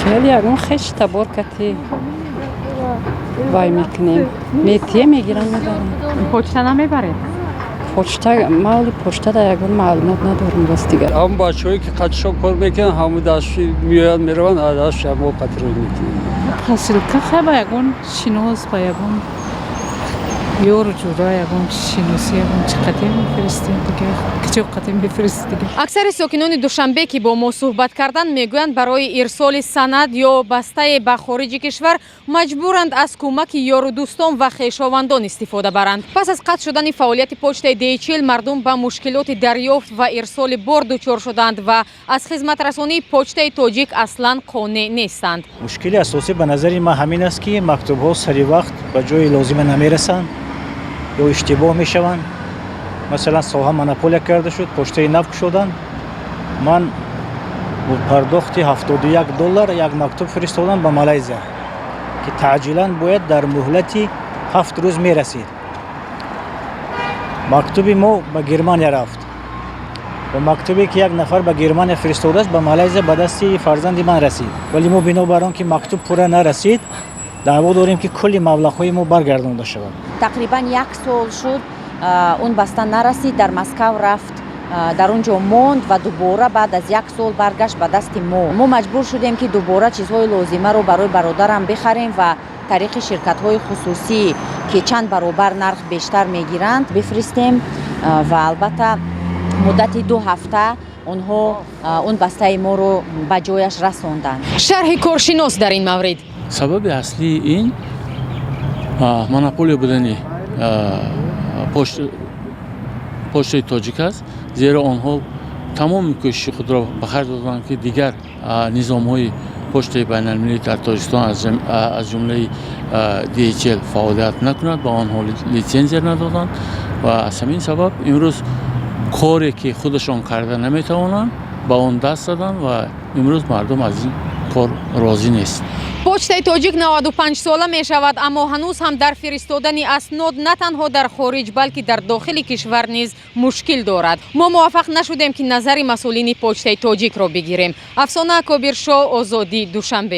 Хеле ягон хеш табор кати вай мекунем, метие, мегирам, мебарам. Почта намебаред? Почта мавли, почтада ягон маълумот надорам, ростига. Ҳамн бачаҳое, ки қатишон кор мекунанд, ҳамн дастши меоянд, мераванд, дастши мо қатиро мекунем. Посылка хай ба ягон шинос, ба ягон ёру ҷура, ягон шиносӣ, ягон чӣ қатӣ мефиристем дига, кичо қатӣ мефиристем дига. Аксари сокинони Душанбе, ки бо мо суҳбат карданд, мегӯянд, барои ирсоли санад ё бастае ба хориҷи кишвар маҷбуранд аз кӯмаки ёру дӯстон ва хешовандон истифода баранд. Пас аз қатъ шудани фаъолияти почтаи DHL мардум ба мушкилоти дарёфт ва ирсоли бор дучор шуданд ва аз хизматрасонии Почтаи Тоҷик аслан қонеъ нестанд. Мушкили асосӣ ба назари ман ҳамин аст, ки мактубҳо сари вақт ба ҷои лозима намерасанд ё иштибоҳ мешаванд. Масалан, соҳа монополия карда шуд, почтаи нав кушоданд. Ман бо пардохти 71 доллар як мактуб фиристодам ба Малайзия, ки таъҷилан бояд дар муҳлати 7 рӯз мерасид. Мактуби мо ба Германия рафт ва мактубе, ки як нафар ба Германия фиристодааст, ба Малайзия ба дасти фарзанди ман расид. Вале мо бинобар он ки мактуб пурра нарасид, даъво дорем, ки кулли маблағҳои мо баргардонда шавад. Тақрибан як сол шуд, он баста нарасид, дар Москав рафт, дар он ҷо монд ва дубора баъд аз як сол баргашт ба дасти мо. Мо маҷбур шудем, ки дубора чизҳои лозимаро барои бародарам бихарем ва тариқи ширкатҳои хусусӣ, ки чанд баробар нарх бештар мегиранд, бифиристем. Ва албатта муддати 2 ҳафта онҳо он бастаи моро ба ҷояш расонданд. Шарҳи коршинос дар ин маврид. Сабаби аслии ин монополия будани Почтаи Тоҷик аст, зеро онҳо тамоми кӯшиши худро ба харҷ доданд, ки дигар низомҳои почтаи байналмилалӣ дар Тоҷикистон, аз ҷумлаи DHL, фаъолият накунад, ба онҳо литсензия надоданд ва аз ҳамин сабаб имрӯз коре, ки худашон карда наметавонанд, ба он даст заданд ва имрӯз мардум аз ин кор розӣ нест. Почтаи Тоҷик 95 сола мешавад, аммо ҳанӯз ҳам дар фиристодани аснод на танҳо дар хориҷ, балки дар дохили кишвар низ мушкил дорад. Мо муваффақ нашудем, ки назари масъулини Почтаи Тоҷикро бигирем. Афсона Кобиршо, Озодӣ, Душанбе.